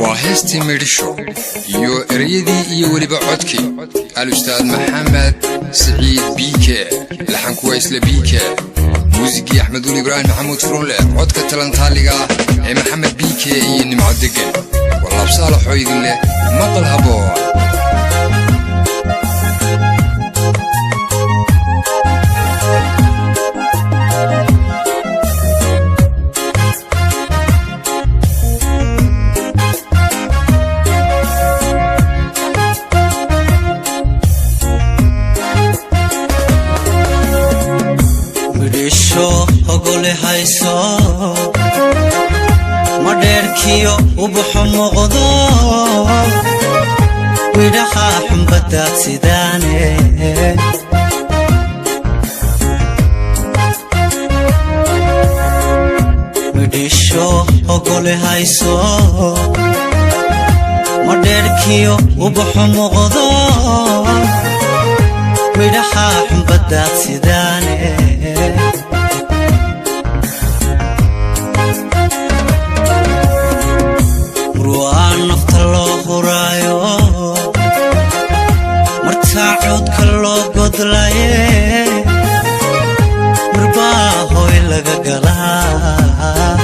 Waa heestii Midhisho iyo ereyadii iyo weliba codkii alustaad Maxamed Siciid Biike. Laxanku waa isla Biike, muusigii Axmeduul Ibraahim Maxamuud Furunleh, codka talantaaliga ee Maxamed Biike iyo Nimco Degan. Waa Laabsaalaxoo idin leh maqal haboon. Midhisho ogole hayso, madheerkiyo ubaxo muuqdo, midhaha xumbadaad sidaane. Midhisho ogole hayso, madheerkiyo ubaxo muuqdo, midhaha xumbadaad sidaane. Murwaa nafta loo huraayo, martaa coodka loo godlaye, mirbaa hoy laga galaa.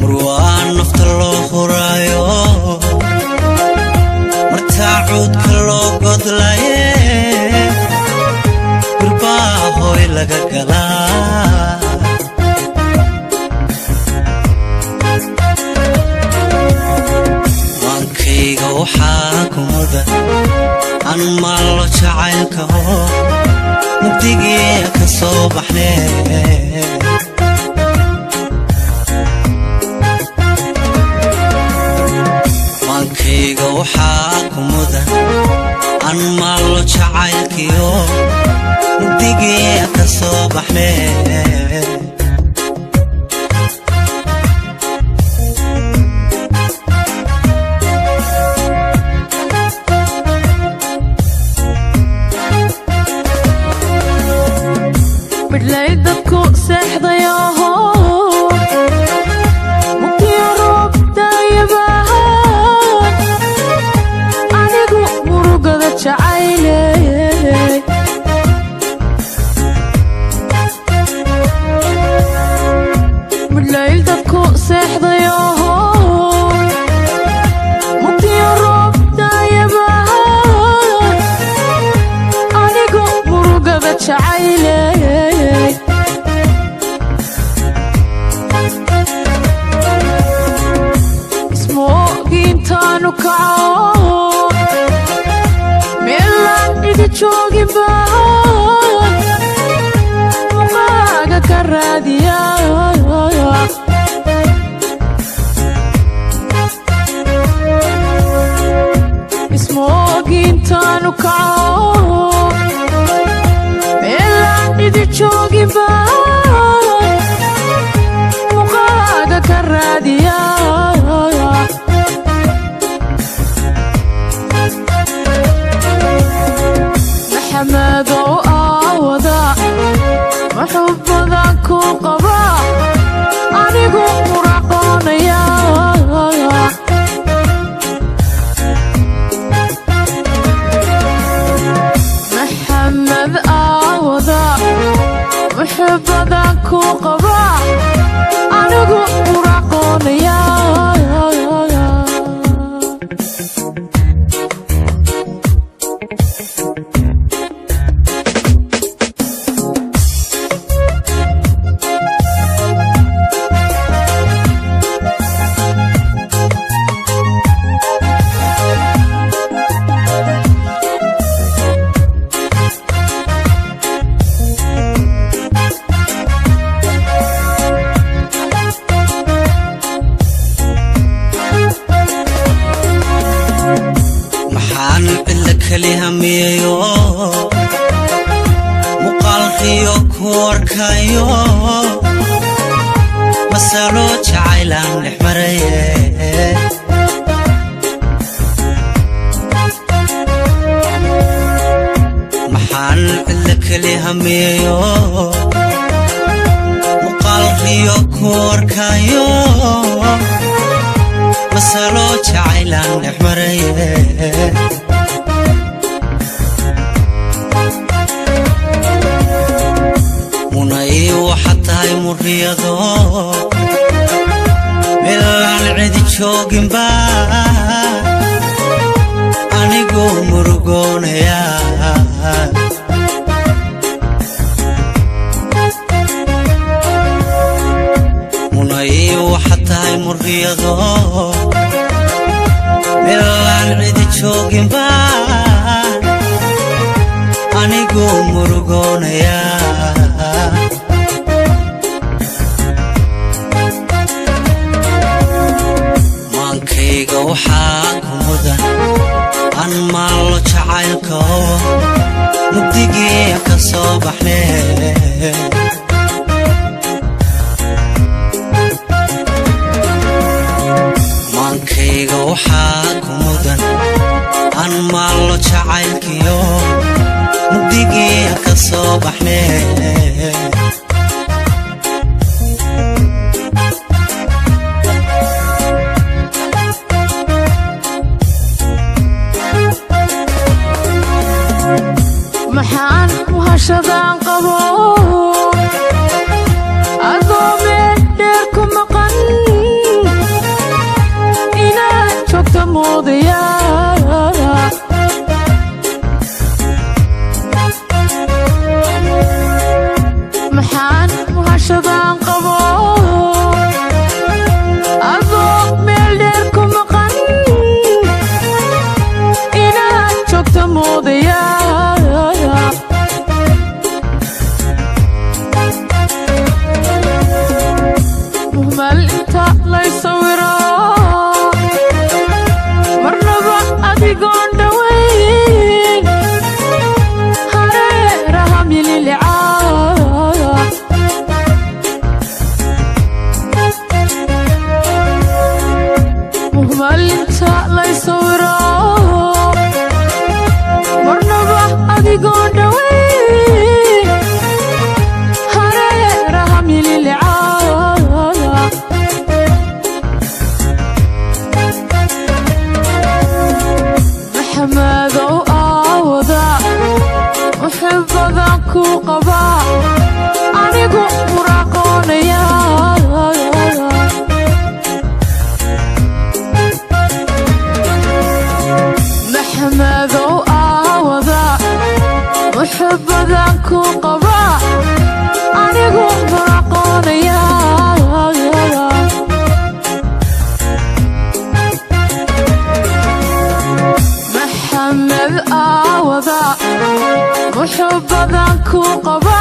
Murwaa nafta loo huraayo, martaa coodka loo godlaye, mirbaa hoy laga galaa. Maankayga waxaa ku mudan aan maallo jacaylkaho mugdigii ka soo baxnee. Maankayga waxaa ku mudan aan maallo jacaylkiyo mugdigii ka soo baxnee. Midhlay dadku seexdayaho, mugdiyo roob daayabahan, anigu murugada jacayley. Midhlayl dadku seexdayaho, mugdiyo roob daayabahan, anigu murugada jacayley. Ismoogiintaanu kaco, meelaan idi joogin baan muqaaga ka raadiya. Ismoogiintaanu kaco, meelaan idi joogin baan muqaaga ka raadiya. Maxamedow aawada wuxuu badan ku qabaa, anigu muraqoonaya. Maxamed aawada wuxuu badan ku qabaa, anigu muraqoonaya. Maxaan cidla kali hamiyayo, muuqaalkiyo ku arkayo, masalo jacaylaan dhex maraye. Maxaan Aan cidla keli hamiyayo, muuqaal riyo ku arkayo, masalo jacaylaan dhex maraye. Munay waxaad tahay muriyado meelaan cidi jooginba, anigu murugoonaya. Munay waxaad tahay muriyado meelaan cidi jooginba, anigu murugoonaya. Maankayga waxaa ku mudan aan maallo jacaylko, mugdigii ka soo baxne. Maankayga waxaa ku mudan aan maallo jacaylkiyo, mugdigii ka soo baxne. Maxaan muhashadaan qabo adoo meel dheer ku maqan, inaad joogta moodaya. Maxaan muhashadaan qabo adoo meel dheer ku maqan, inaad joogta moodaya. Muhmal inta lay sawiro, marnaba adigoon dhowayn hareeraha mililicaa. Muhmal inta lay sawiro, marnaba adigoon dhowayn hareeraha mililicaa. Maxamedow aawada muxibadan ku qabaa, anigu muraaqoonaya. Maxamedow aawada muxibadan ku qabaa, anigu muraaqoonaya. Maxamed aawada muxubadan ku qabaa.